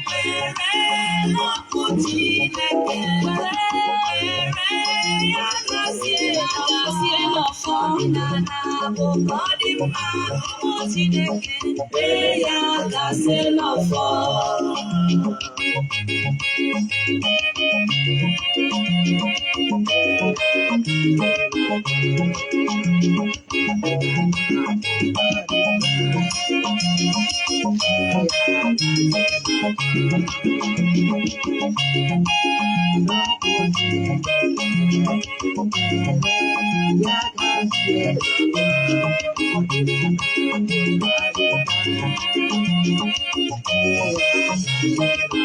Kwere n'okwu Chineke, kwere, kwere ya gazie, gazie n'ọfọ. Ọdịnala bụ ka ọ dị mma, ụmụ Chineke, ee ya gazie n'ọfọ.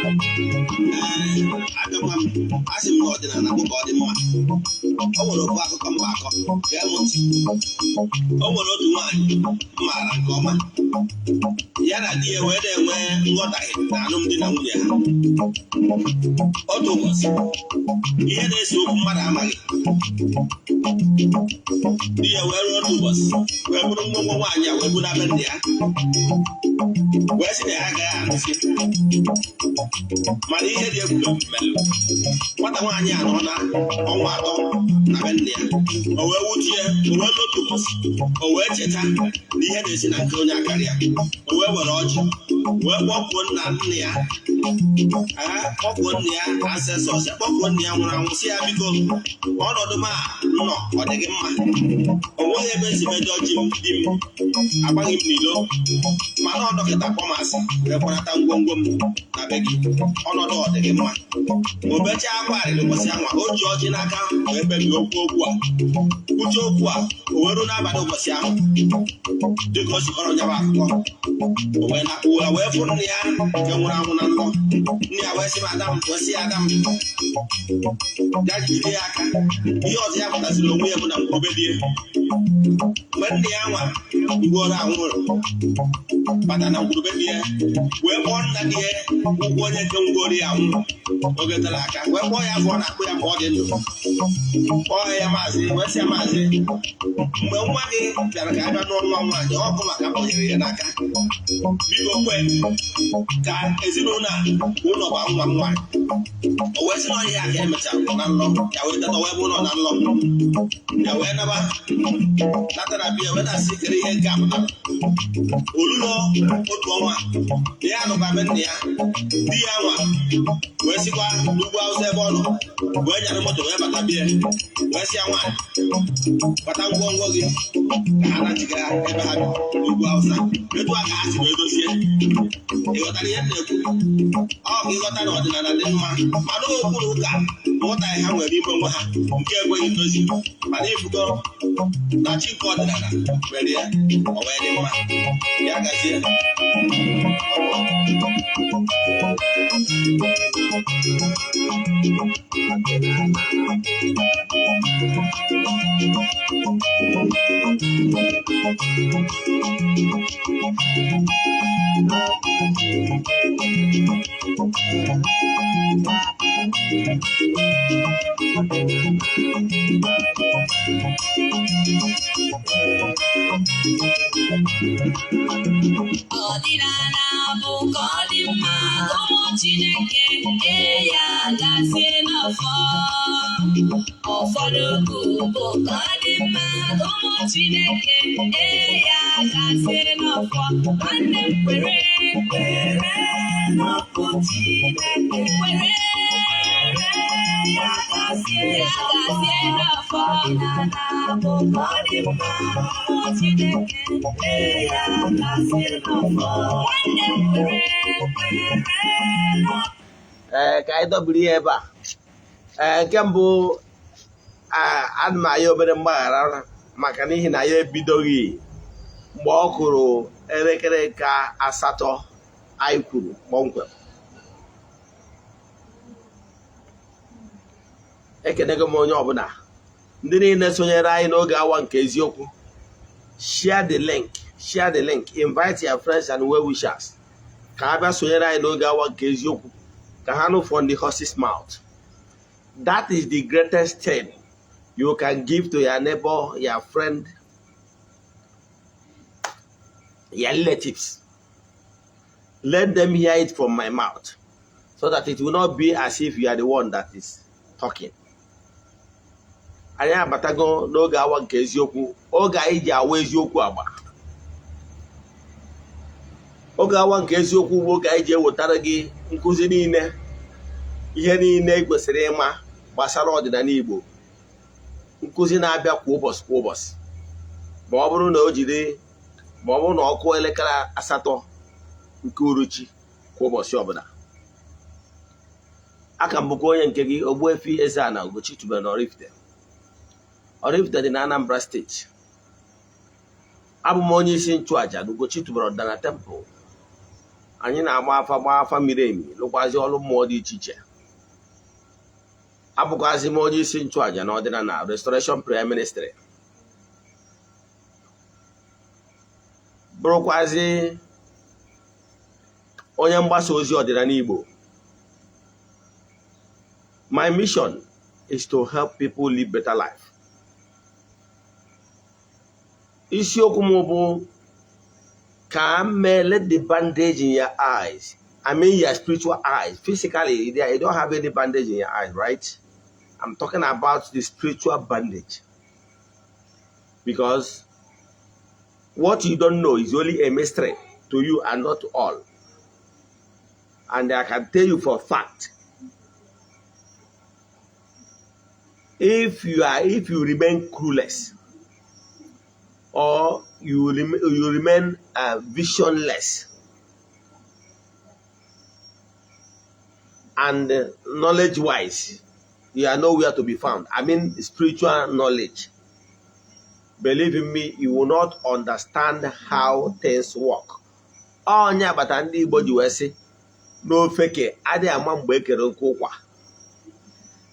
Ee, abịakwa m asị m na ọdịnala bụ ka ọ dị mma. O nwere ofu akụkọ mba akọ, gee m ntị. O nwere otu nwaanyị m maara nke ọma, ya na di ya wee na-enwe nghọtahie na alụmdi na nwunye ha. Otu ụbọchị, ihe na-ese okwu mmadụ amaghị, di ya wee ruo otu ụbọchị wee bụrụ ngwongwo nwaanyị a wee bu na be nna ya, wee sị na ya agaghị anụzi. Mana ihe dị egwu mere, nwata nwaanyị a nọ na ọnwa 3 na be nna ya, o wee wutie. O wee otu ụbọchị o wee cheta na ihe na-esi na nke onye akara ya. O wee were ọjị wee kpọkuo nna nna ya, kpọkuo nna ya, ancestors ya, kpọkuo nna ya nwụrụ anwụ, sị ya, biko, ọnọdụ m a nọ, ọ dị gị mma? O nweghị ebe esi mejọ ji m, di m agbaghị m n'ilo, mana ọ dọkịta kpọm asị wee kwanata ngwongwo m na be gị, ọnọdụ ọ dị gị mma? O bechaa akwa arịrị ụbọchị anwa, o ji ọjị n'aka wee kpebie okwu a, kwuche okwu a. O wee ruo n'abalị ụbọchị ahụ, dịka o si kọrọ nyaba akụkọ, o wee na ụwa wee fụ nna ya nke nwụrụ anwụ na nlọ. Nne ya wee sị m, ada m, wee sị ya, ada m, ya jide ya aka. Ihe ọzọ ya pụtaziri onwe ya bụ na ngwurube die. Mgbe nna ya nwa ngworo anwụrụ bata na ngwurube die, wee kpọọ nna di ya ụgwọ, onye nke ngworo ya anwụ oge tere aka, wee kpọọ ya afọ ọ na-akpụ ya mgbe ọ dị ndụ, kpọọ ya maazị, wee sị ya, maazị, mgbe nwa gị bịara ka a bịa nụọ nwa nwaanyị, ọ bụ maka kpọnyere ya n'aka, biko kwe ka ezinụlọ a ụlọ gba nwa m nwaanyị. O wee sị na ọhịa ka emechara na nlọ ya, wee teta, wee bụ ụlọ na nlọ ya, wee naba nata na bịa, wee na-asị kere ihe nke a pụtara. Olulo otu ọnwa na ya nọkwa be nna ya, di ya nwa wee sikwa n'ugwu Awụsa ebe ọ nọ wee nyara moto wee bata bịa, wee sị ya, nwaanyị, kpata ngwongwo gị ka ha nachiga ebe ha bi n'ugwu Awụsa. Etu a ka ha si wee dozie. Ị ghọtara ihe m na-ekwu? Ọ ka ịghọta na ọdịnala dị mma, mana okwu na ụka nghọtaghị ha nwere ime onwe ha nke ekweghị ndozi, mana ifugo na chi nke ọdịnala mere ya o wee dị mma. Ya gazie. Ọdịnala bụ ka ọ dị mma, ụmụ Chineke, ee ya gazie n'ọfọ. Ụfọdụ okwu bụ ka ọ dị mma, ụmụ Chineke, ee ya gazie n'ọfọ. Nwanne m, kwere, kwere n'okwu Chineke, kwere, ya gazie, ya gazie n'ọfọ. Ọdịnala bụ ka ọ dị mma, ụmụ Chineke, ee ya gazie n'ọfọ. Nwanne m, kwere, kwere n'okwu. Ee, ka anyị dọbiri ya ebe a. Ee, nke mbụ, ana m aya obere mgbaghara maka n'ihi na ya ebidoghị mgbe ọ kụrụ elekere nke asatọ anyị kwuru kpọmkwem. Ekenego m onye ọbụla, ndị niile sonyere anyị n'oge awa nke eziokwu. Share the link, share the link, invite your friends and well wishers ka ha bịa sonyere anyị n'oge awa nke eziokwu, ka ha nụ from the horse's mouth. That is the greatest thing you can give to your neighbor, your friend, your relatives. Let them hear it from my mouth so that it will not be as if you are the one that is talking. Anyị abatago n'oge awa nke eziokwu, oge anyị ji awa eziokwu agba. Oge awa nke eziokwu bụ oge anyị ji ewetara gị nkụzi niile, ihe niile ị kwesịrị ịma gbasara ọdịnala Igbo, nkụzi na-abịa kwa ụbọchị kwa ụbọchị, ma ọ bụrụ na o jiri ma ọ bụrụ na ọ kụọ elekere 8 nke uruchi kwa ụbọchị ọbụla. Aka m bụkwa onye nke gị, Ogbuefi Eze-Ana Ugochi tubelu na Oraifite. Oraifite dị na Anambra Steeti. Abụ m onye isi nchụaja na Ugochi tubelu ọdịnala temple. Anyị na-agba afa, gbaa afa miri emi, lụkwazi ọrụ mmụọ dị iche iche. Abụkwazi m onye isi nchụaja na ọdịnala Restoration Prayer Ministry, bụrụkwazi onye mgbasa ozi ọdịnala Igbo. My mission is to help people live better life. Isiokwu m bụ ka m let the bandage in your eyes, I mean your spiritual eyes. Physically, you don't have any bandage in your eyes, right? I'm talking about the spiritual bandage, because what you don't know is only a mystery to you and not to all. And I can tell you for a fact, if you remain clueless or you remain visionless and knowledge wise you are nowhere to be found, I mean spiritual knowledge, believe in me, you will not understand how things work. Onye agbata ndị Igbo ji wee sị na ofeke adịghị ama mgbe e kere nke ụkwa.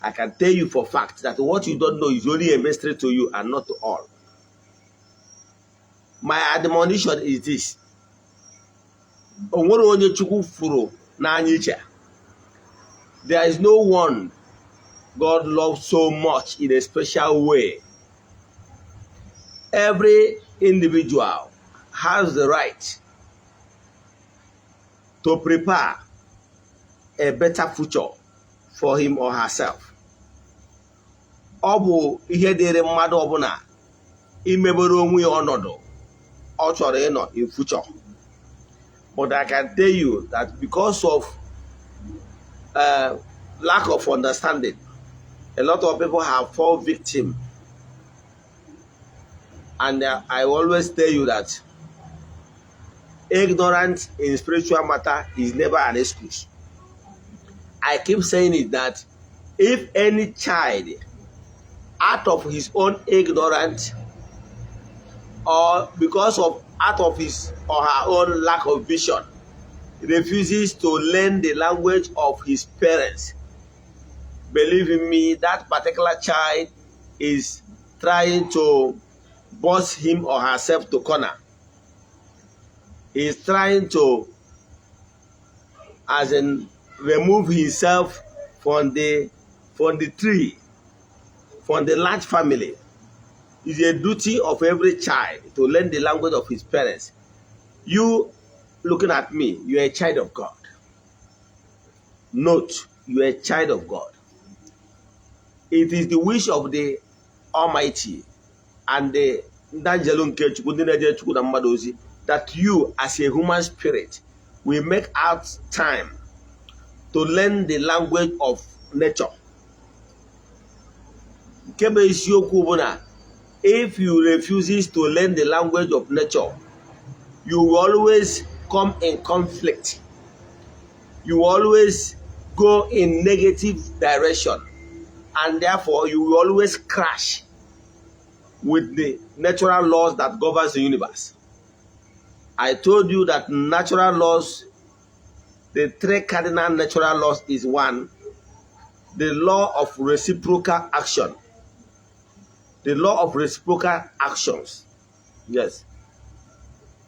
I can tell you for fact that what you don't know is only a mystery to you and not to all. My admonition is this: o nwere onye Chukwu fụrụ n'anya iche. There is no one God loves so much in a special way. Every individual has the right to prepare a better future for him or herself. Ọ bụ ihe dịrị mmadụ ọbụla imebere onwe ya ọnọdụ ọ chọrọ ịnọ in future. But I can tell you that because of lack of understanding, a lot of people have fall victim. And I always tell you that ignorance in spiritual matter is never an excuse. I keep saying it that if any child out of his own ignorance or because of out of his or her own lack of vision refuses to learn the language of his parents, believe in me, that particular child is trying to box him or herself to corner. He is trying to, as in, remove himself from the tree, from the large family. It's a duty of every child to learn the language of his parents. You looking at me, you are a child of God. Note, you are a child of God. It is the wish of the Almighty and the ndị anjelu nke Chukwu, ndị na-eje Chukwu na mmadụ ozi, that you as a human spirit will make out time to learn the language of nature. Nke bụ eziokwu bụ na if you refuses to learn the language of nature, you will always come in conflict. You will always go in negative direction, and therefore you will always crash with the natural laws that governs the universe. I told you that natural laws, the three cardinal natural laws is one, the law of reciprocal action. The law of reciprocal actions. Yes.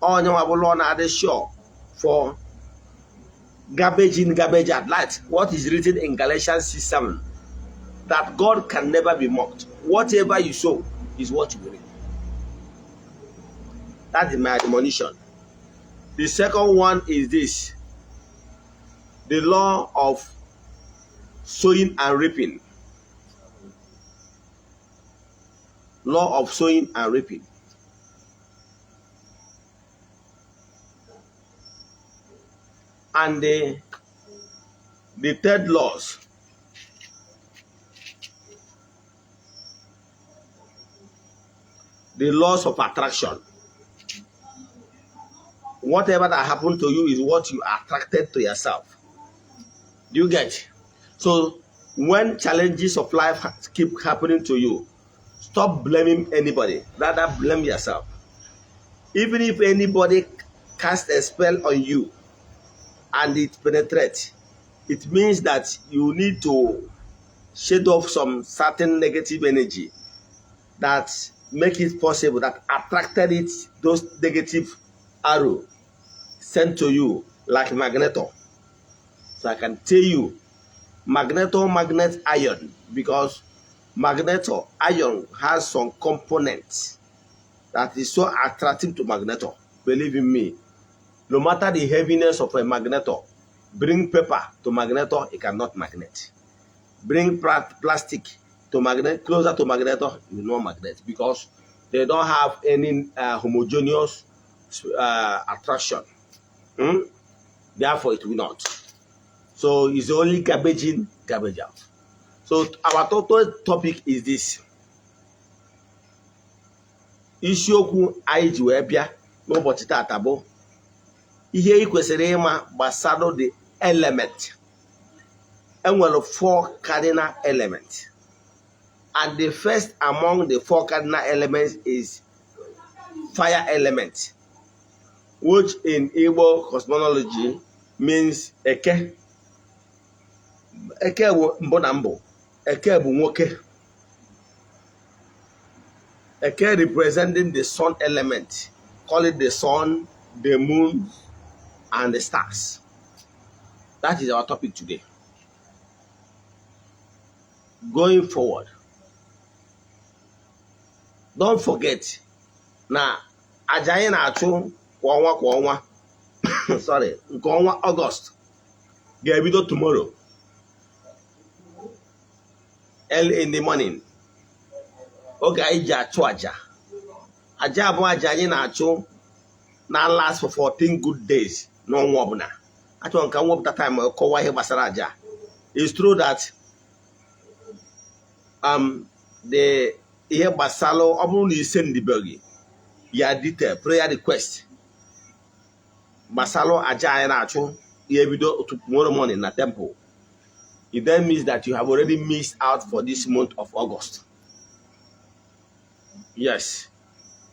Onye nwa bụ law na-adị sure for garbage in, garbage out. Like what is written in Galatians 6:7, that God can never be mocked. Whatever you sow is what you will reap. That is my admonition. The second one is this. The law of sowing and reaping. Law of sowing and reaping. And the third laws, the laws of attraction. Whatever that happened to you is what you attracted to yourself. Do you get? So when challenges of life keep happening to you, stop blaming anybody. Rather blame yourself. Even if anybody casts a spell on you and it penetrates, it means that you need to shed off some certain negative energy that make it possible, that attracted it, those negative arrow sent to you like magneto. So I can tell you, magneto magnet iron, because magneto iron has some components that is so attractive to magneto. Believe in me, no matter the heaviness of a magneto, bring paper to magneto, it cannot magnet. Bring plastic to magnet, closer to magneto, you know magnet, because they don't have any homogeneous attraction. Therefore, it will not. So it's only garbage in, garbage out. So our total topic is this. Isiokwu anyị ji wee bịa n'ụbọchị tata bụ ihe ị kwesịrị ịma gbasara the element. Enwere 4 cardinal elements, and the first among the 4 cardinal elements is fire element, which in Igbo cosmology means Eke. Eke bụ mbụ na mbụ. Eke bụ nwoke. Eke representing the sun element. Call it the sun, the moon, and the stars. That is our topic today. Going forward, don't forget na aja anyị na-achụ kwa ọnwa kwa ọnwa, sorry, nke ọnwa Ọgọst ga-ebido tomorrow early in the morning. Oge anyị ji achụ aja, aja abụọ aja anyị na-achụ na last for 14 good days n'ọnwa ọbụla. Achọrọ m ka m wepụta time kọwaa ihe gbasara aja. It's true that the ihe gbasara, ọ bụrụ na ise ndibeghị ya detail prayer request gbasara aja anyị na-achụ ya ebido tomorrow morning na temple, it then means that you have already missed out for this month of August. Yes,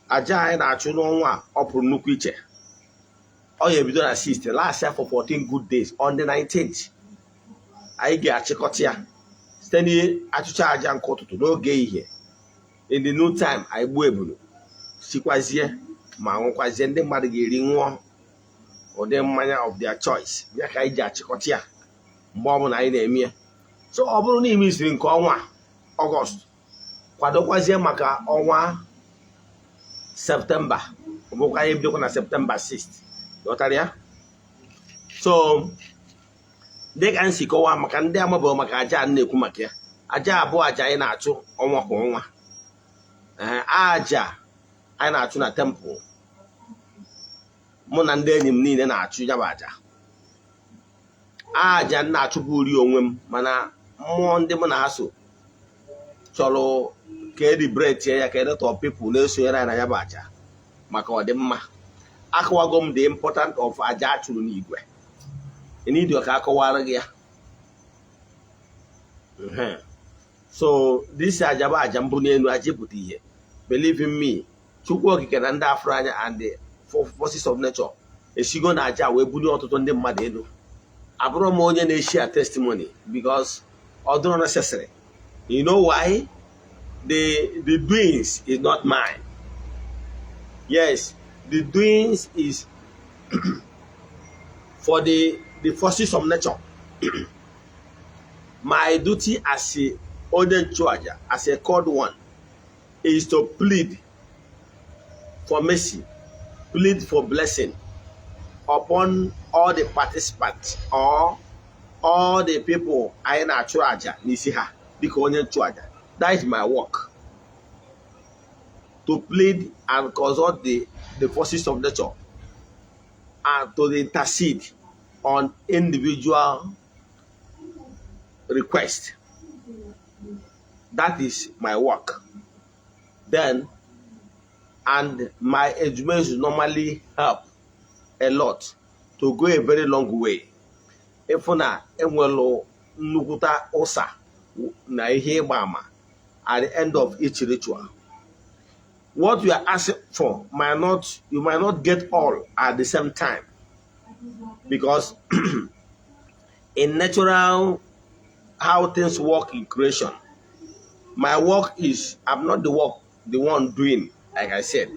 aja anyị na-achụ n'ọnwa a ọ pụrụ nnukwu iche. Ọ ya ebido na 6 last year for 14 good days. On the 19th anyị ga-achịkọta ya site n'achụcha aja nke ụtụtụ n'oge ehihie. In the new time anyị gbuo ebulu, sikwazie ma ṅụkwazie. Ndị mmadụ ga-eri, ṅụọ ụdị mmanya of their choice ya ka anyị ji achịkọta ya mgbe ọbụla anyị na-eme ya. So ọ bụrụ na ime isiri nke ọnwa Ọgọst, kwadokwazie maka ọnwa Septemba. Ọ bụkwa anyị ebidokwa na Septemba 6. Ghọtara ya? So dịka m si kọwaa, maka ndị amabeghị maka aja a na-ekwu maka ya, aja abụọ aja anyị na-achụ ọnwa kwa ọnwa, ee, aja anyị na-achụ na temple, mụ na ndị enyi m niile na-achụ ya bụ aja. Aja m na-achụpụ uri onwe m, mana mmụọ ndị mụ na ha so chọrọ ka e liberate ya, ka a lot of people na-esonyere anyị na ya bụ aja maka ọdịmma. Akọwago m the important of aja a chụrụ n'igwe n'idi ka akọwara gị ya. So this aja bụ aja mbụ n'elu aja pụta ihe. Believe in me, Chukwu Okike na ndị afụrụ anya and the forces of nature esigo na aja wee bulie ọtụtụ ndị mmadụ elu. Abụrụ m onye na-eshare testimony because ọ dịrọ necessary. You know why? The doings is not mine. Yes, the doings is for the forces of nature. My duty as a onye nchụaja, as a called one, is to plead for mercy, plead for blessing upon all the participants or All the people anyị na-achụ àjà n'isi ha dịka onye nchụàjà, that is my work, to plead and consult the forces of nature and to intercede on individual request. That is my work. Then, and my ezumezu normally help a lot to go a very long way. Ịfụ na enwelu nnukwuta ụsa na ihe ịgba ama at the end of each ritual. What you are asking for might not, you might not get all at the same time, because in natural, how things work in creation, my work is, I'm not the one doing. Like I said,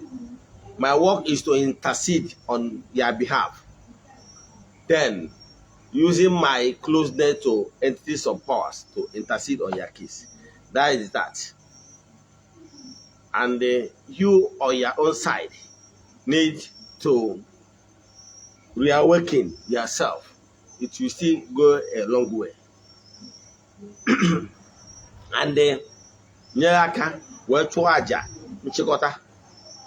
my work is to intercede on their behalf, then using my closeness to entities of powers to intercede on your case. That is that. And you on your own side need to reawaken yourself. It will still go a long way and nyere aka wee chụọ àjà nchịkọta,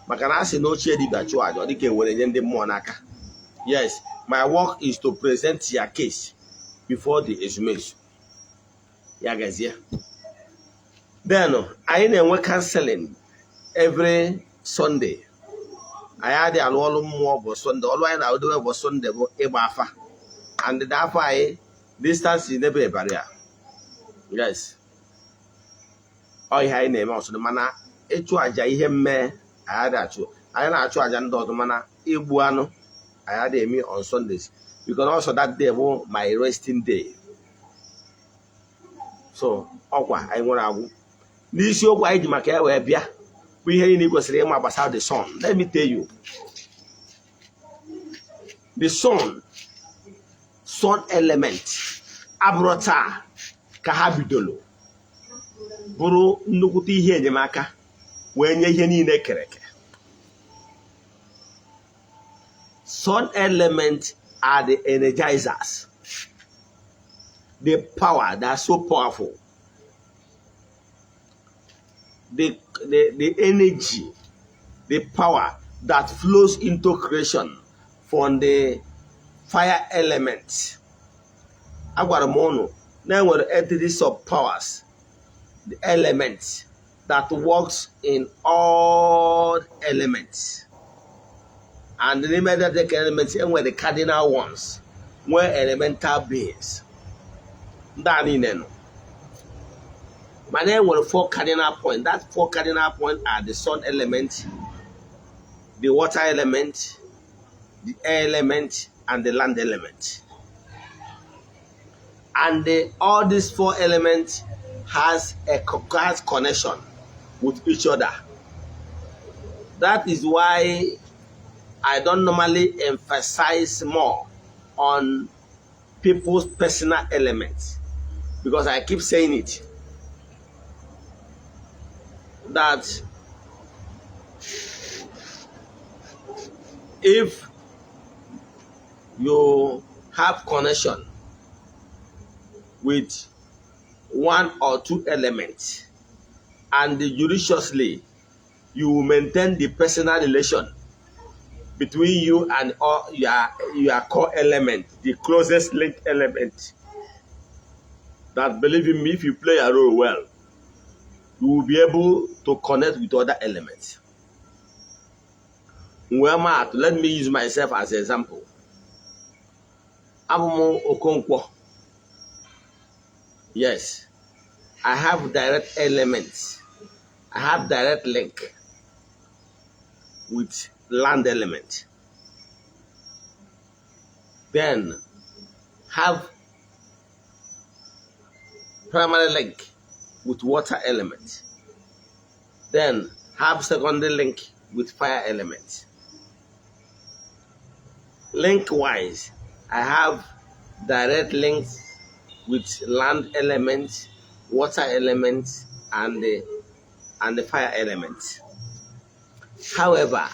maka na a sị na ochie dibịa chụọ àjà, ọ dịka ewere nye ndị mmụọ n'aka. Yes, my work is to present your case before the ezumezu. Ya gazie. Then anyị na-enwe counseling every Sunday. Anyị adịghị alụ ọrụ mmụọ bụ Sunday. Ọrụ anyị na-adobe bụ Sunday bụ ịgba afa, and the afa anyị, distance is never a barrier. Yes, ọ ihe anyị na-eme ọsọ, mana ịchụ àjà ihe mmee anyị adịghị achụ. Anyị na-achụ àjà ndị ọzọ, mana igbu anụ anyị adịghị eme on Sundays, because also that day bụ my resting day. So ọkwa anyị nwere agwụ n'isiokwu anyị ji maka ya wee bịa bụ ihe niile ị kwesịrị ịma gbasara the sun. Let me tell you, the sun element abụrụ taa ka ha bidoro bụrụ nnukwute ihe enyemaka wee nye ihe niile kere eke. Sun element are the energizers, the power that are so powerful, the energy, the power that flows into creation from the fire element. Agwara m ụnụ na enwere entities of powers, the elements that works in all elements, and n'ime that elements, enwere the cardinal ones, nwee elemental beings. Ndị a niile nọ, mana enwere four cardinal point. That four cardinal point are the sun element, the water element, the air element and the land element. And all these four elements has connection with each other. That is why I don't normally emphasize more on people's personal elements, because I keep saying it that if you have connection with one or two elements and judiciously you will maintain the personal relation between you and all your core element, the closest link element, that, believe in me, if you play a role well, you will be able to connect with other elements. Well, Matt, let me use myself as an example. Abụ m Okonkwo. Yes, I have direct elements. I have direct link with land element. Then have primary link with water element. Then have secondary link with fire element. Link wise, I have direct links with land element, water element, and the fire element. However,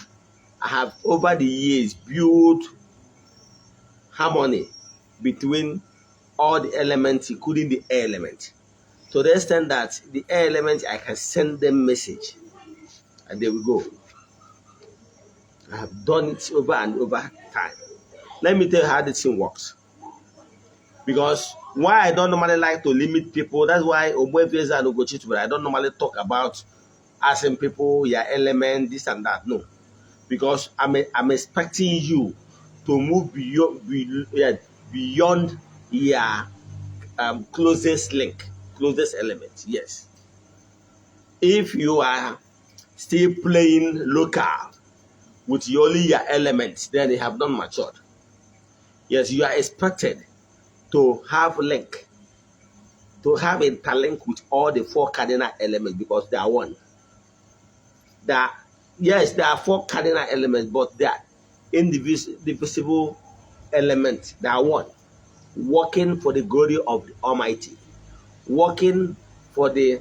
I have over the years built harmony between All the elements, including the air element. To the extent that the air element, I can send them message and they will go. I have done it over and over time. Let me tell you how this thing works. Because why I don't normally like to limit people, that's why Ogbuefi Eze-Ana Ugochi, but I don't normally talk about asking people your element, this and that. No. Because I'm expecting you to move beyond your closest link, closest element. Yes. If you are still playing local with only your elements, then you have not matured. Yes, you are expected to have link, to have interlink with all the four cardinal elements because they are one. That yes, there are four cardinal elements, but they are indivisible elements. They are one, working for the glory of the Almighty, working for the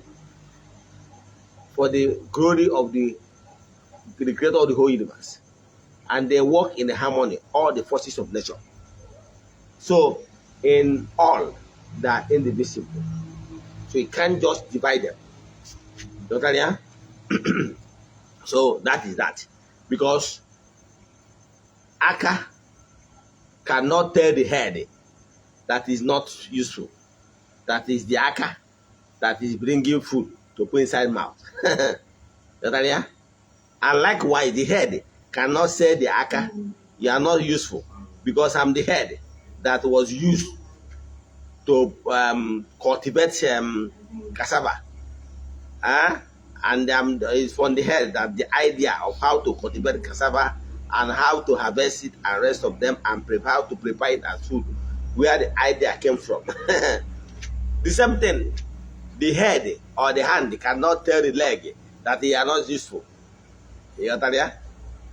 glory of the creator of the whole universe, and they work in harmony, all the forces of nature. So, in all, they are indivisible. So you can't just divide them. You understand, yeah? So that is that. Because aka cannot tell the head that is not useful. That is the aka that is bringing food to put inside mouth. You understand, yeah? And likewise, the head cannot say the aka, "You are not useful because I'm the head that was used to cultivate cassava." Huh? And it's from the head that the idea of how to cultivate cassava and how to harvest it and rest of them and prepare to prepare it as food, where the idea came from. The same thing, the head or the hand cannot tell the leg that they are not useful. You got that,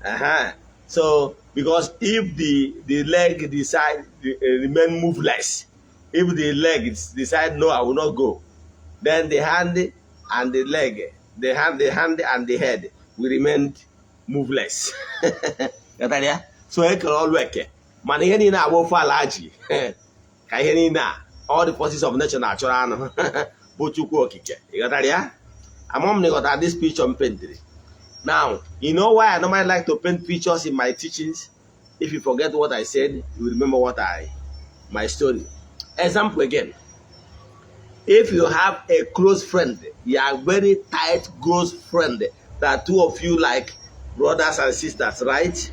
yeah? So, because if the leg decide remain moveless, if the leg decide, "No, I will not go," then the hand and the leg, the hand and the head will remain moveless. Ghọtara ya? So e kere ọlụ eke mana ihe niile agba ofe ala ji ka ihe niile a, all the forces of nature na-achọrọ anụ bụ Chukwu Okike. Ị ghọtara ya? Ama m na ịghọtara this picture m paintiri. Now, you know why I normally like to paint pictures in my teachings? If you forget what I said, you remember what I my story. Example again. If you have a close friend, you are very tight close friend, that two of you like brothers and sisters, right?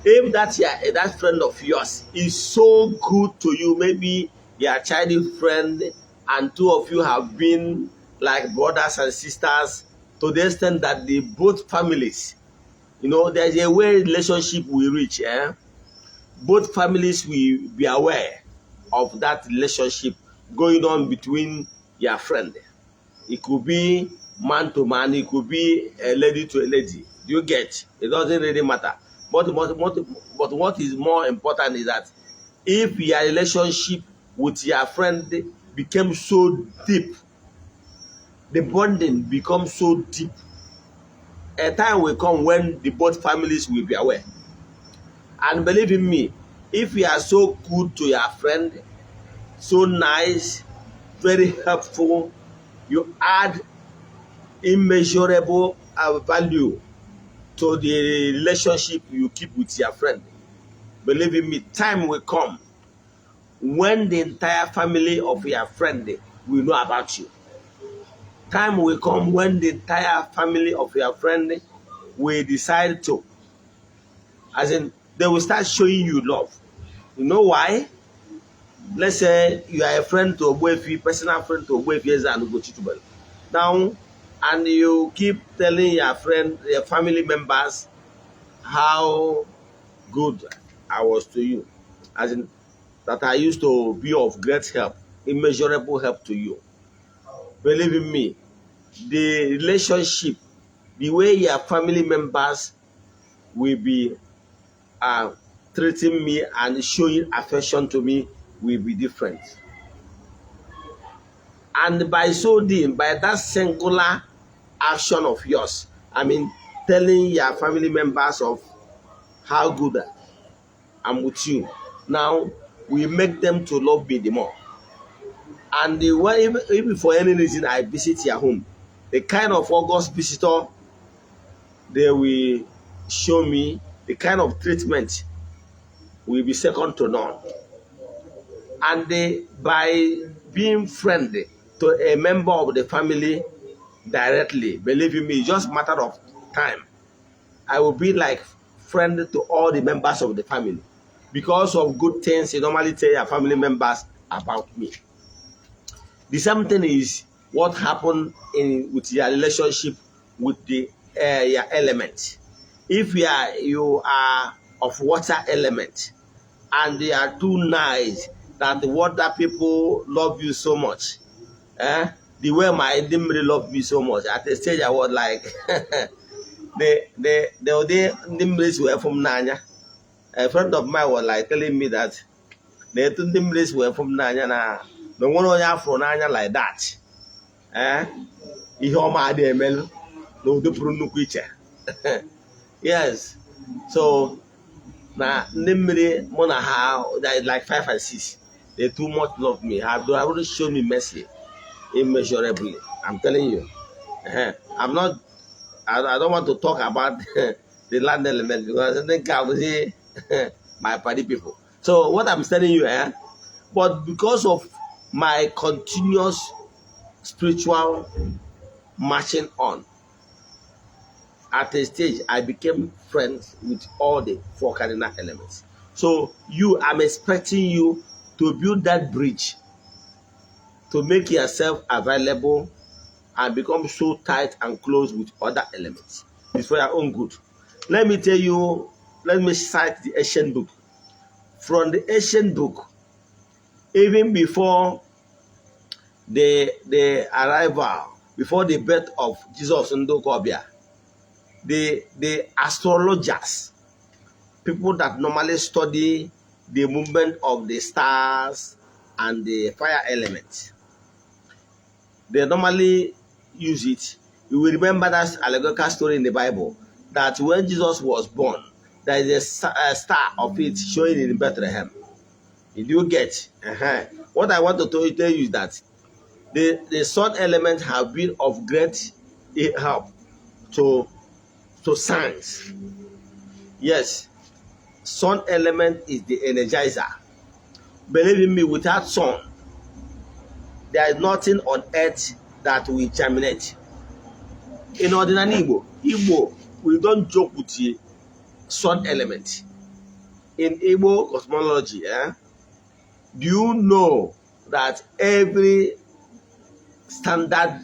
If that friend of yours is so good to you, maybe your childhood friend, and two of you have been like brothers and sisters to the extent that the both families, there's a way relationship will reach, eh? Both families will be aware of that relationship going on between your friend. It could be man to man, it could be a lady to a lady. Do you get? It doesn't really matter. But what is more important is that if your relationship with your friend became so deep, the bonding becomes so deep, a time will come when the both families will be aware. And believe in me, if you are so good to your friend, so nice, very helpful, you add immeasurable value to the relationship you keep with your friend. Believe in me, time will come when the entire family of your friend will know about you. Time will come when the entire family of your friend will decide to, as in, they will start showing you love. You know why? Let's say you are a friend to Ogbuefi, personal friend to Ogbuefi Eze-Ana Ugochi Tubelu. Now, and you keep telling your friend, your family members, how good I was to you. As in, that I used to be of great help, immeasurable help to you. Believe in me, the relationship, the way your family members will be treating me and showing affection to me will be different. And by so doing, by that singular action of yours, I mean, telling your family members of how good I'm with you. Now, will make them to love me the more. And when, even for any reason I visit your home, the kind of august visitor they will show me, the kind of treatment will be second to none. And by being friendly to a member of the family directly, believe you me, it's just matter of time. I will be like friend to all the members of the family because of good things you normally tell your family members about me. The same thing is what happened in with your relationship with the your element. If you are of water element and they are too nice that the water people love you so much, eh? The way my ndị mmiri love me so much, at a stage I was like the ụdị ndị mmiri si wee fụ m n'anya. A friend of mine was like telling me that na etu ndị mmiri si wee fụ m n'anya na onwere onye afụrụ n'anya like that. Eh? Ihe ọma adị emelu na ụdị pụrụ nnukwu iche. Yes. So na ndị mmiri mụ na ha, they like five and six, they too much love me. Have they already shown me mercy immeasurably. I'm telling you. I'm not I don't want to talk about the land element because I think I will say my party people. So what I'm telling you, eh? But because of my continuous spiritual marching on, at a stage I became friends with all the four cardinal elements. So you, I'm expecting you to build that bridge to make yourself available and become so tight and close with other elements. It's for your own good. Let me tell you, let me cite the ancient book. From the ancient book, even before the arrival, before the birth of Jesus Ndokobia, the astrologers, people that normally study the movement of the stars and the fire element, they normally use it. You will remember that allegorical story in the Bible that when Jesus was born, there is a star of it showing in Bethlehem. Did you get? What I want to tell you is that the sun element have been of great help to science. Yes, sun element is the energizer. Believe in me, without sun, there is nothing on earth that will germinate. In ordinary Igbo, we don't joke with the sun element. In Igbo cosmology, eh, do you know that every standard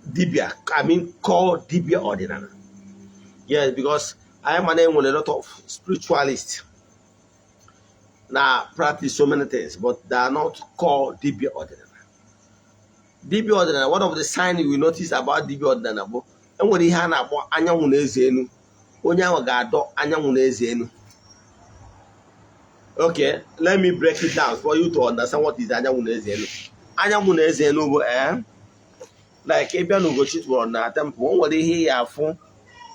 dibia, I mean, called dibia ọdịnala? Yes, because I am an with a lot of spiritualists now practice so many things, but they are not called dibia ọdịnala. Dibia ọdịnala, one of the signs you will notice about dibia ọdịnala bụ enwere ihe a na-akpọ anyanwụ na eze enu. Onye ahụ ga-adọ anyanwụ na eze enu. Okay, let me break it down for you to understand what is anyanwụ na eze enu. Anyanwụ na eze enu bụ like ịbịa n'Ugochi tụrụ na temple, o nwere ihe ị ga-afụ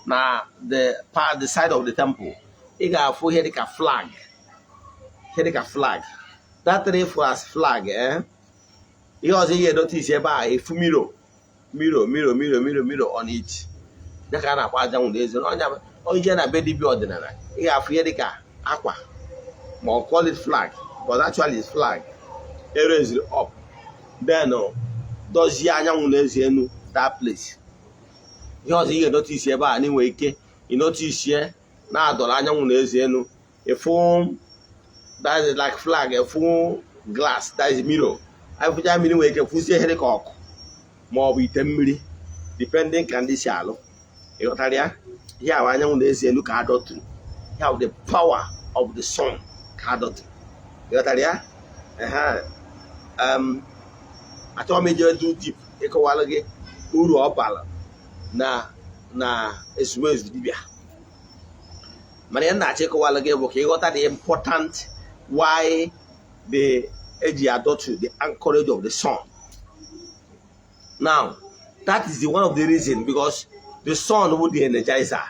na the part, the side of the temple. Ị ga-afụ ihe dịka flag. Ihe dịka flag. That three as flag, eh? Ihe ọzọ ị ga-notice ebe a, efu mirror, mirror, mirror, mirror, mirror, mirror on it. Dịka a na-akpọ anyanwụ na eze. Onye onye na be dibịa ọdịnala, ị ga-afụ ihe dịka akwa ma ọ call it flag, but actually it's flag ereziri up, then dozie anyanwụ na eze enu that place. Ihe ọzọ ị ga-notice ebe a na nwere ike ị notice na-adọrọ anyanwụ na eze enu, ịfụ that is like flag, ịfụ glass, that is mirror. Afụcha mmiri, nwere ike fụzie ihe dịka ọkụ ma ọ bụ ite mmiri, depending ka ndị si alụ. Ịghọtara ya? Ihe ahụ anyanwụ na eze elu ka a dọturu ya bụ the power of the sun ka a dọturu. Ịghọtara ya? Ehe. Achọghị m ije too deep ịkọwara gị uru ọ bara na ezumezu dibịa, mana ihe m na-achọ ịkọwara gị bụ ka ịghọta the important why the eji adọtu the anchorage of the sun. Now, that is the one of the reason, because the sun will the energizer.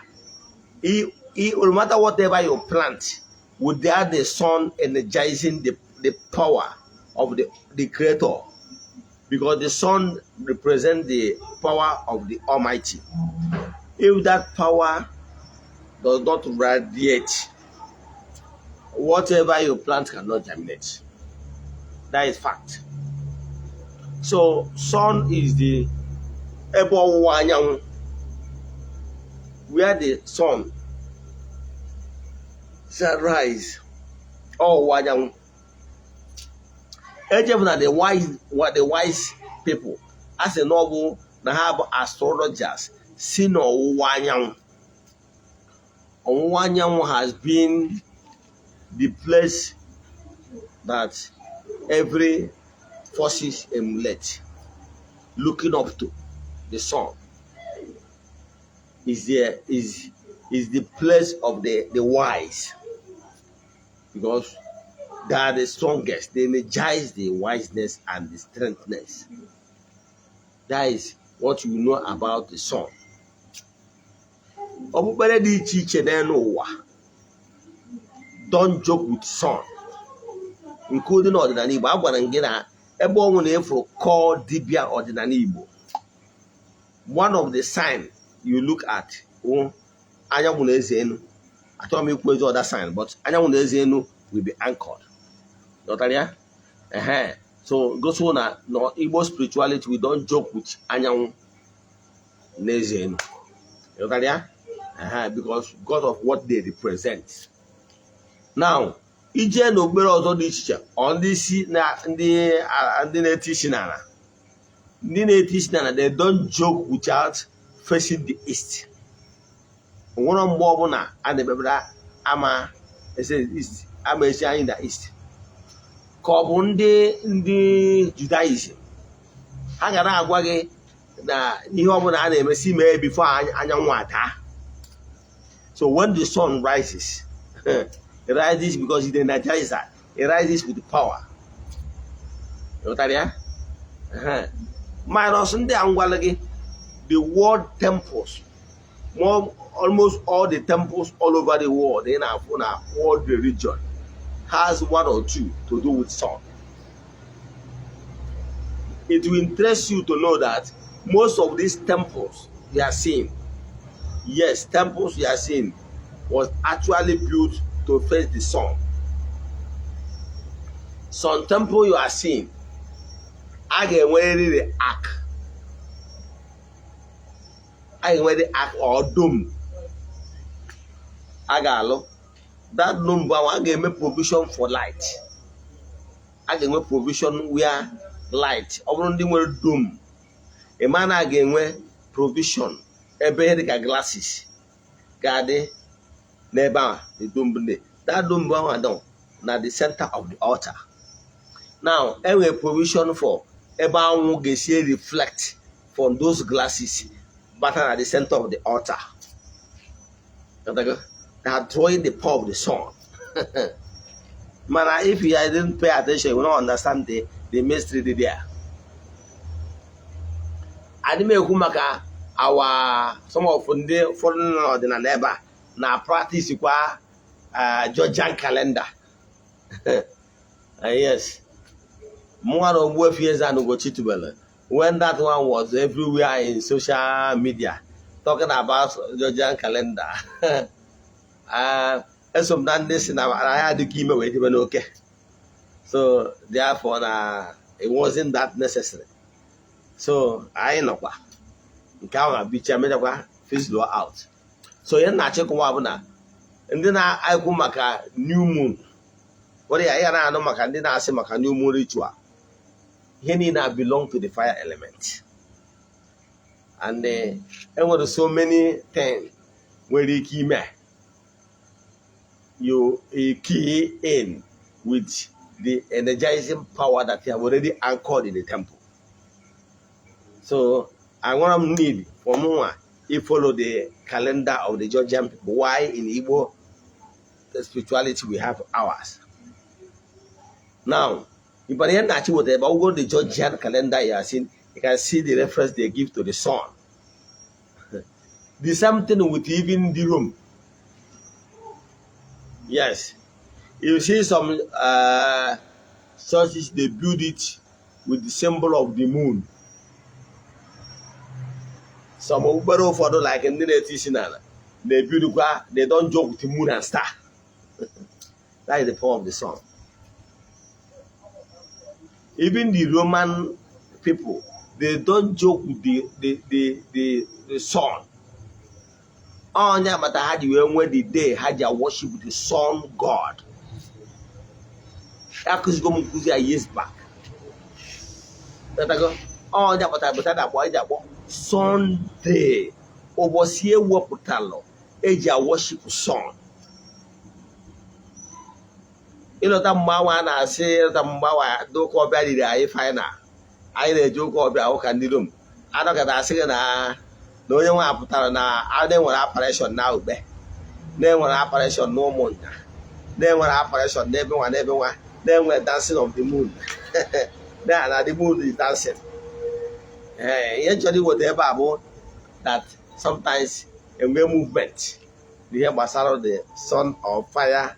No matter whatever you plant Without the sun energizing the power of the creator, because the sun represents the power of the Almighty. If that power does not radiate, whatever you plant cannot germinate. That is fact. So sun is the ebe ọwụwa anyanwụ, where the sun shall rise, ọwụwa anyanwụ. Echefuna the wise, what the wise people a sị na ọ bụ na ha bụ astrologers si n'ọwụwa anyanwụ. Ọwụwa anyanwụ has been the place that every forces emulate, looking up to the sun. Is there is the place of the wise, because they are the strongest. They energize the wiseness and the strengthness. That is what you know about the sun. Okpukpere dị iche iche n'elu ụwa don't joke with sun, including ọdịnala Igbo. A gwara m gị na ebe ọnwụ na-efuru kọọ dibịa ọdịnala Igbo, one of the sign you look at wụ anyanwụ na-eze enu. Achọghị m ikwu ezi other sign, but anyanwụ na-eze enu will be anchored. Ghọtara ya? Ehe, so gosi na Igbo spirituality, we don't joke with anyanwụ na-eze enu. Ghọtara ya? Ehe, because God of what they represent. Now, ije n'okpukpere ọzọ dị iche iche, ọ ndị isi na ndị na-eti isi n'ala, ndị na-eti isi n'ala, they don't joke without facing the east. Nwere mgbe ọbụla a na-ekpebere ama ese east, ama esi anyị na east, ka ọ bụ ndị Judaism ha ga na-agwa gị na ihe ọbụla a na-emesi mee before anyanwụ adaa. So when the sun rises, it rises because it energizes, it rises with power. Ịghọtara ya? Minus ndị a ngwala gị, the world temples, more, almost all the temples all over the world ị na-afụ na world religion has one or two to do with sun. It will interest you to know that most of these temples you are seeing, yes, temples you are seeing was actually built to face the sun. Some temple you are seeing, a ga-enwerịrị the ark, a ga-enwe ark or dome a ga-alụ. That dome ahụ, a ga-eme provision for light, a ga-enwe provision where light. Ọ bụrụ ndị nwere dome, ị ma na a ga-enwe provision ebe ihe dịka glasses ga-adị n'ebe ahụ the dome dị. That dome ahụ adọ na the center of the altar. Now, enwere provision for ebe anwụ ga-esi reflect from those glasses bata na the center of the altar. They are drawing the power of the sun. Mana if you didn't pay attention, you will not understand the mystery dị there. Adị m ekwu maka our some of ndị ụfọdụ nọ n'ọdịnala ebe a na practice kwa Georgian calendar. Yes, mụnwa na Ogbuefi Eze-Ana Ugochi tubelu, when that one was everywhere in social media talking about Georgian calendar, eso m na ndị si na ya adịghị ime wee jebe n'oke. So therefore na it wasn't that necessary. So anyị nọkwa nke ahụ na bicha mechakwa fizzle out. So ihe na-achịkwa bụ na ndị na-ekwu maka new moon were ya na-anụ maka ndị na-asị maka new moon ritual, ihe niile a belong to the fire element, and enwere so many things nwere ike ime you key in with the energizing power that you have already anchored in the temple. So I want to need for more if follow the calendar of the Georgian people. Why in Igbo the spirituality we have ours. Now, if I whatever go the Georgian calendar you are seeing, you can see the reference they give to the sun. The same thing with even the Rome. Yes. You see some churches, they build it with the symbol of the moon. Some okpukpere ụfọdụ, like ndị na-eti isi n'ala, na-ebidokwa. They don't joke with the moon and star. That is the power of the sun. Even the Roman people, they don't joke with the sun. Onye agbata ha ji wee nwee the day ha ji worship the sun god. Akụzigo m nkụzi a years back. Ghọtago? Onye agbata agbata na-akpọ eji akpọ Sunday, ụbọchị ewepụtalụ eji worship sun. Ịlọta mgbanwe a na-asị, ịlọta mgbanwe ndị ụka ọbịa riri anyị final, anyị na-eje ụka ọbịa, ụka ndị Rom, anọkọta asị gị na onye nwe pụtara na a na-enwere apparition na ugbe, na-enwere apparition na ụmụnta, na-enwere apparition n'ebe nwa, n'ebe nwa, na-enwe dancing of the moon, na the moon is dancing. Ee, ihe nchọrọ iweta ebe a bụ that sometimes enwe movement n'ihe gbasara the sun of fire,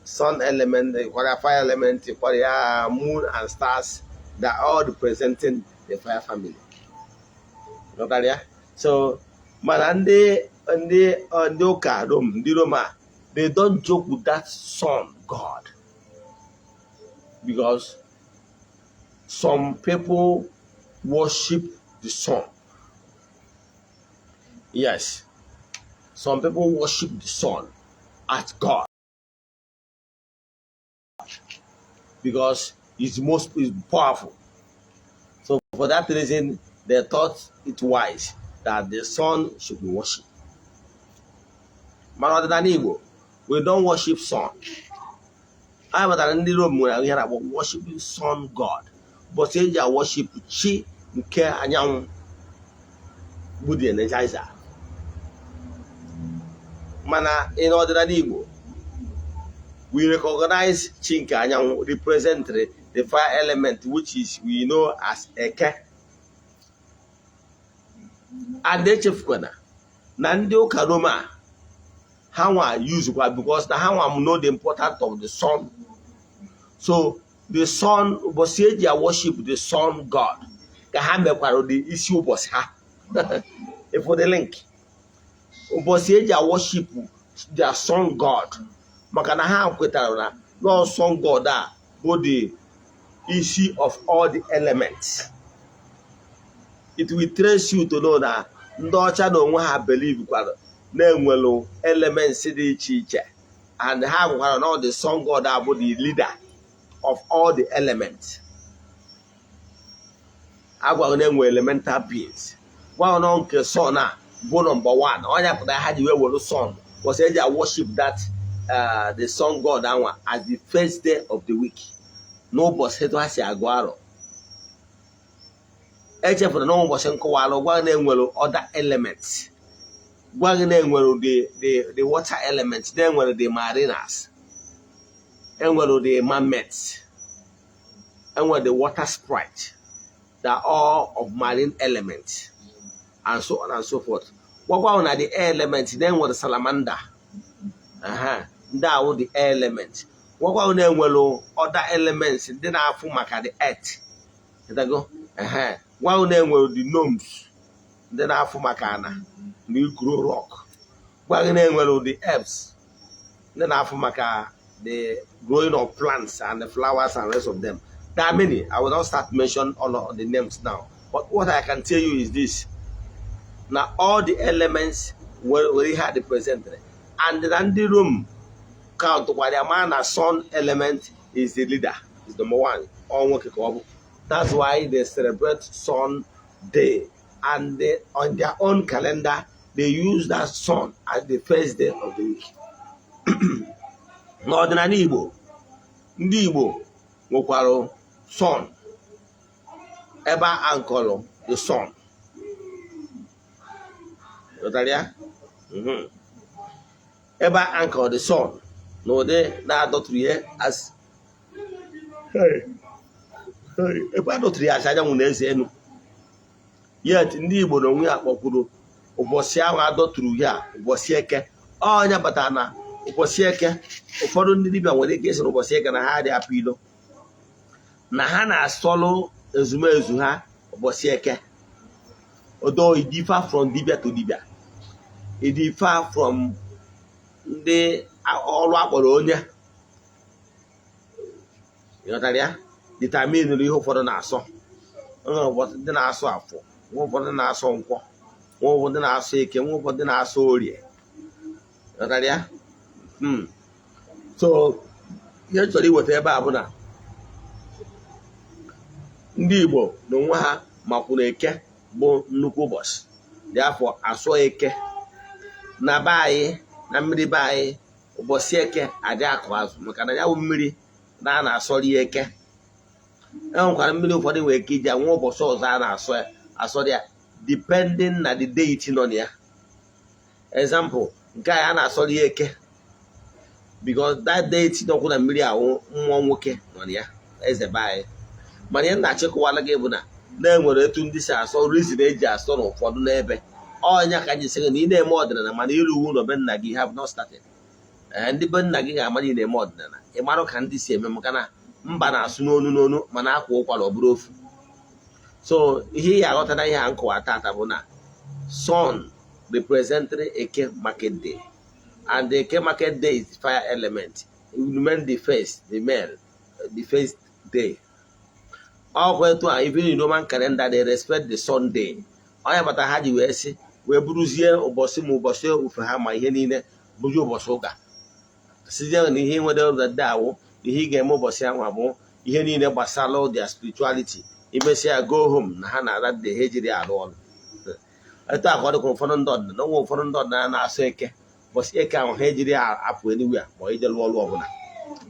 sun element, kwara fire element, kwara ya moon and stars, that are all representing the fire family. Ghọtara ya? So mana ndị ụka Rome, ndị Roma, they don't joke with that sun god because some people worship the sun. Yes, some people worship the sun as God because it's most is powerful. So for that reason, they thought it wise that the sun should be worshipped. Mana ọdịnala Igbo, we don't worship sun. Anyị matara ndị Rome nwere ihe na-akpọ worshiping sun god, but eji worship chi nke anyanwụ bụ the energizer. Mana in ọdịnala Igbo, we recognize chi nke anyanwụ represent the fire element, which is we know as Eke. And echefukwana na ndị ụka Roma, ha nwa use kwa because na ha nwa know the importance of the sun. So the sun, ụbọchị eji worship the sun god ka ha mekwara the isi ụbọchị ha. If the link, ụbọchị eji worship their sun god, maka na ha kwetara na no sun god a bụ the isi of all the elements. It will trace you to know na ndị ọcha na onwe ha believe kwara na-enwelu elements dị iche iche, and ha gwakwara na the sun god a bụ the leader of all the elements. Agwaghị na-enwe elemental beings, gwaghị na nke sun a bụ number one. Onye pụtara ha ji wee were sun was eji worship that the sun god anwa as the first day of the week n'ụbọchị etu ha si agụ arọ. Echefuru na ụbọchị nkọwalụ, gwa na enwere other elements, gwa gị na enwere the water element, na enwere the mariners, enwere the mermaids, enwere the water sprite, that all of marine elements and so on and so forth. Gwakwa na the air element, na enwere salamander. Aha, ndị ahụ the air element. Gwakwa na enwere other elements ndị na-afụ maka the earth. Ịtago? Ehe, gwa na enwere the gnomes, ndị na-afụ maka ana na igro rock. Gwa gị na enwere the herbs, ndị na-afụ maka the growing of plants and the flowers and rest of them. There are many. I will not start mention all of the names now, but what I can tell you is this: na all the elements were ihe represented, and na ndị Rome count kwara ya ma na sun element is the leader, is number one. Ọ nwoke ka ọ bụ. That's why they celebrate sun day, and they, on their own calendar, they use that sun as the first day of the week. N'ọdịnala Igbo, ndị Igbo nwekwara sun ebe a nkọrọ the sun. Ghọtara ya? Ebe a nkọrọ the sun n'ụdị na-adọtụrụ ihe as ebe a dọtụrụ ya asị anyanwụ na-eze enu. Yet ndị Igbo na onwe ya kpọkwuru ụbọchị ahụ adọtụrụ ya ụbọchị Eke. Ọnya batara na Ụbọchị Eke, ụfọdụ ndị dibịa nwere ike ịsị na ụbọchị Eke na ha adị apụ ilo, na ha na-asọlụ ezumezu ha ụbọchị Eke. Although it differ from dibịa to dibịa, it differ from ndị ọrụ akpọrọ onye, ịghọtara ya, determine ihe ụfọdụ na-asọ. Enwere ụfọdụ ndị na-asọ Afọ, nwe ụfọdụ na-asọ Nkwọ, nwe ụfọdụ na-asọ Eke, nwe ụfọdụ na-asọ Orie, ịghọtara ya? So ihe m chọrọ iweta ebe a bụ na ndị Igbo na onwe ha makwuru Eke bụ nnukwu ụbọchị dị afọ asọ Eke na be anyị, na mmiri be anyị. Ụbọchị Eke adị akụ azụ, maka na ya bụ mmiri na a na-asọrị Eke. E nwekwara mmiri ụfọdụ nwere ike iji nwa ụbọchị ọzọ a na-asọ ya, asọrị ya, depending na the deity nọ na ya. Example, nke a na-asọrị ya Eke because that deity nọkwu na mmiri ahụ, mmụọ nwoke nọ na ya, eze be anyị. Mana ihe m na-achịkọwala gị bụ na na-enwere etu ndị si asọ, reason eji asọ n'ụfọdụ n'ebe ọnya ka anyị sị gị na ị na-eme ọdịnala, mana iruwu ụlọ be nna gị have not started. Ee, ndị be nna gị ga-ama na ị na-eme ọdịnala. Ị marụ ka ndị si eme, maka na mba na-asụ n'onu n'onu, mana akwa ụkwara ọ bụrụ ofu. So ihe ị aghọta na ihe a nkọwa tata bụ na sun represented Eke market day, and the Eke market day is fire element. It remain the first, the male, the first day. Ọkwa etu a, even in Roman calendar, they respect the Sunday. Onye bata ha ji wee sị wee buruzie ụbọchị ma ụbọchị ofe ha ma ihe niile bụzi ụbọchị ụka, sizie na ihe nwere ụdade awụ ihe ị ga-eme ụbọchị ahụ bụ ihe niile gbasara their spirituality. Imesịa, go home, na ha na-ara de ha ejiri arụ ọrụ. Etu a ka ọ dịkwa ụfọdụ ndị ọdịnala. Onwe ụfọdụ ndị ọdịnala na-asụ Eke, ụbọchị Eke ahụ ha ejiri apụ anywhere ma ije lụọ ọrụ ọbụla,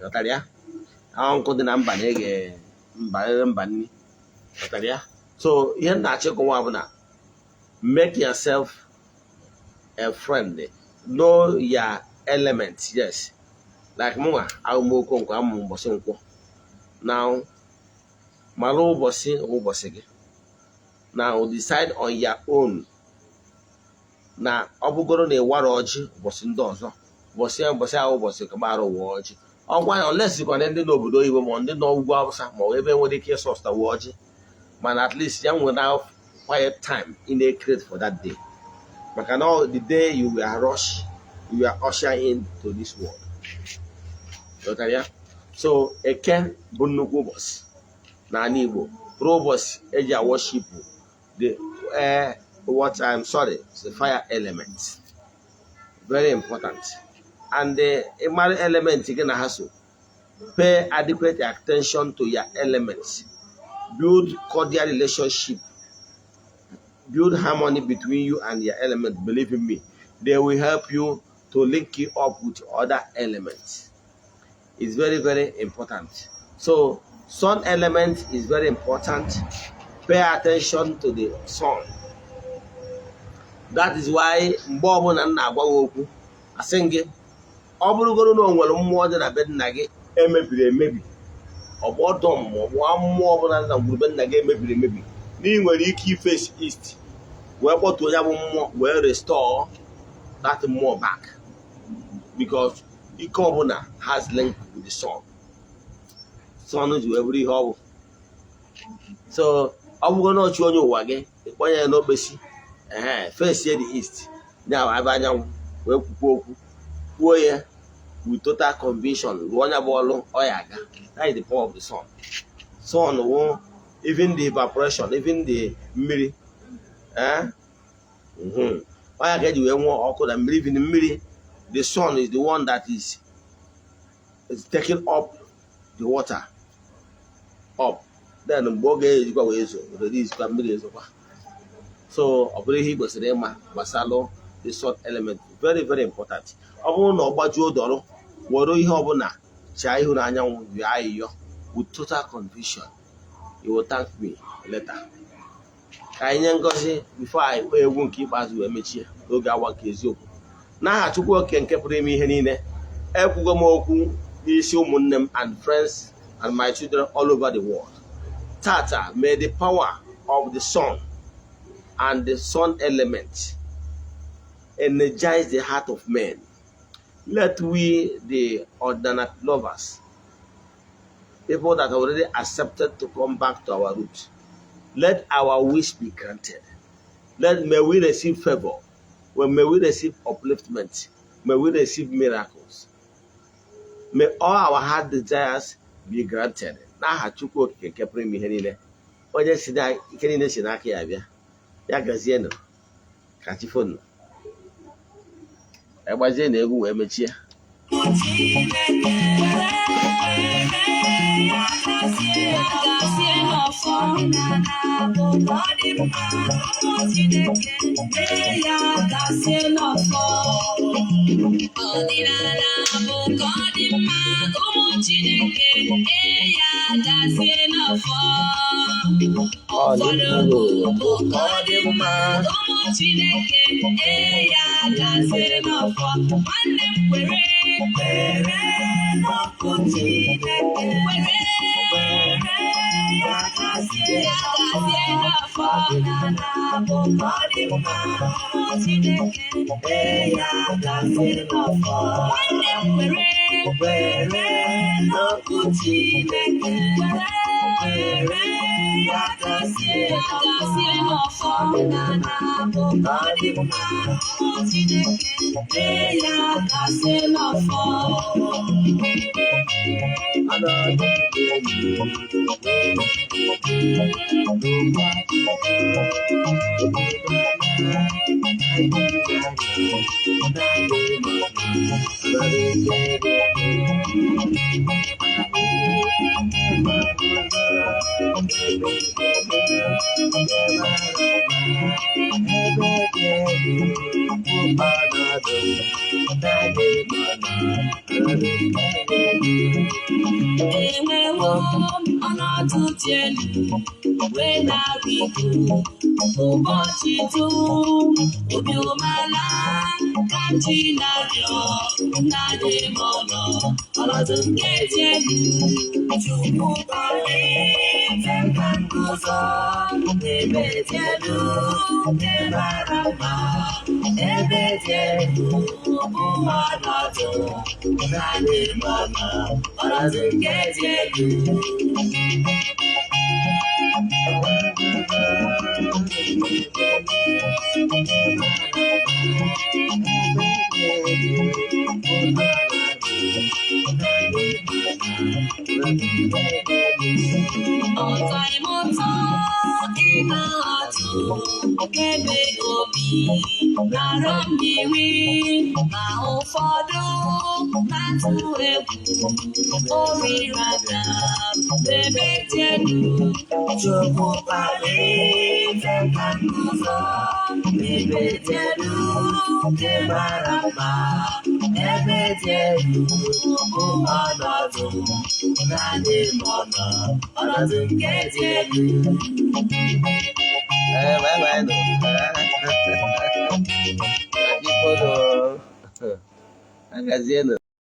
ghọtara ya? Ahụ nkụ dị na mba na-ege mba mba nni, ghọtara ya? So ihe m na-achịkọwa bụ na make yourself a friend, know your element. Yes, like mụnwa ahụmokwu nke amụ ụbọchị Nkwọ. Now mara ụbọchị ụbọchị gị. Now decide on your own na ọ bụgoro na ịwara ọjị ụbọchị ndị ọzọ, ụbọchị ya, ụbọchị ahụ, ụbọchị ka gbara ụwa ọjị ọgwa ya, olesikwana ndị n'obodo oyibo ma ndị nọ ugwu Awụsa ma ọ ebe nwere ike ịsọstawa ọjị, mana at least ya nwere now quiet time ị na-create for that day, maka na the day you were rush, you were usher into this world. Ghọtara ya? So Eke bụ nnukwu ụbọchị n'ala Igbo, bụrụ ụbọchị eji worship the air, what, I'm sorry, the fire element. Very important. And the ịmara element gị na ha, so pay adequate attention to your elements, build cordial relationship, build harmony between you and your element. Believe in me, they will help you to link you up with other elements. It's very, very important. So sun element is very important. Pay attention to the sun. That is why mgbe ọbụla m na-agwa gị okwu, asị m gị, ọ bụrụgoro na o nwere mmụọ dị na be nna gị emebiri emebi, ọgbọdọm ma ọ bụ mmụọ ọbụla dị na ngwurube nna gị emebiri emebi, na ị nwere ike iface east wee kpọtuo ya bụ mmụọ, wee restore that mmụọ back, because ike ọbụla has link with the sun. Sun ji wee bụrụ ihe ọ bụ. So ọ bụgo na ọchụ onye ụwa gị, ịkpọnye ya n'okpesi, ehe, face the east, ya ebe anyanwụ, wee kwukwa okwu, kwuo ya with total conviction, rụọ onye bụ ọlụ ọ ya aga. That is the power of the sun. Sun wụ even the evaporation, even the mmiri, eh, ọ ya ka eji wee nwee ọkụ na mmiri. Even mmiri, the sun is the one that is taking up the water up. Then mgbe ọ ga-ejikwa wee zo, release kwa mmiri ezokwa. So ọ bụrụ ihe ị kwesịrị ịma gbasalụ the sun element, very, very important. Ọ bụrụ na ọ gbajuo dọrọ, were ihe ọbụla chaa ihu na anyanwụ, yọọ ayịyọ with total conviction. You will thank me later. Ka anyị nye ngọzi before anyị kpọọ egwu nke ikpeazụ wee mechie n'oge awa nke eziokwu. N'aha Chukwu oke nke pụrụ ime ihe niile, ekwugo m okwu n'isi ụmụnne m and friends and my children all over the world tata. May the power of the sun and the sun element energize the heart of men. Let we, the Ọdịnala lovers, people that have already accepted to come back to our roots, let our wish be granted. Let may we receive favor. Well, may we receive upliftment. May we receive miracles. May all our heart desires be granted. N'aha Chukwu Okike nke pụrụ ime ihe niile, onye si na ike niile si n'aka ya bịa. Ya gazienụ, ka chi fonu. Agbazie na egwu wee mechie. Chineke kwere, ya gazie n'ọfọ. Bụ ka ọ dị mma, ụmụ Chineke, mee ya gazie n'ọfọ. Ọdịnala bụ ka ọ dị mma, ụmụ Chineke, ee, ya gazie n'ọfọ. Ụfọdụ bụ ka ọ dị mma, ụmụ Chineke, ee, ya gazie n'ọfọ. Nwanne m, kwere, kwere n'okwu Chineke, kwere, kwere, ya gazie, ya gazie n'ọfọ. Ọdịnala bụ ka ọ dị mma, ụmụ Chineke, ee, ya gazie n'ọfọ. Nwanne m, kwere, kwere n'okwu Chineke, kwere, kwere, ya gazie, ya gazie n'ọfọ. Ọdịnala bụ ka ọ dị mma, ụmụ Chineke, ee, ya gazie n'ọfọ. Enwewo ọnọdụ dị elu wee na-arịgo ụbọchị dum. Obi umeala ka m ji na-arịọ na-adị m ọnọ ọnọdụ nke dị elu. Chukwu kpalite ka m guzo n'ebe dị elu nke mara mma. Ebe dị elu bụ ọnọdụ na-adị m ọnọ ọnọdụ nke dị elu. Ọtọ ịmụta ịna-atụ ebe obi nara mmiri, ma ụfọdụ na-atụ egwu orirana n'ebe dị elu. Chukwu kpalite ka m guzo n'ebe dị elu nke mara mma. Ebe dị elu bụ ọnọdụ na-adị m ọnọ ọnọdụ nke dị elu. Ee, bye bye nụ. Ka chi fonu. Agazienụ.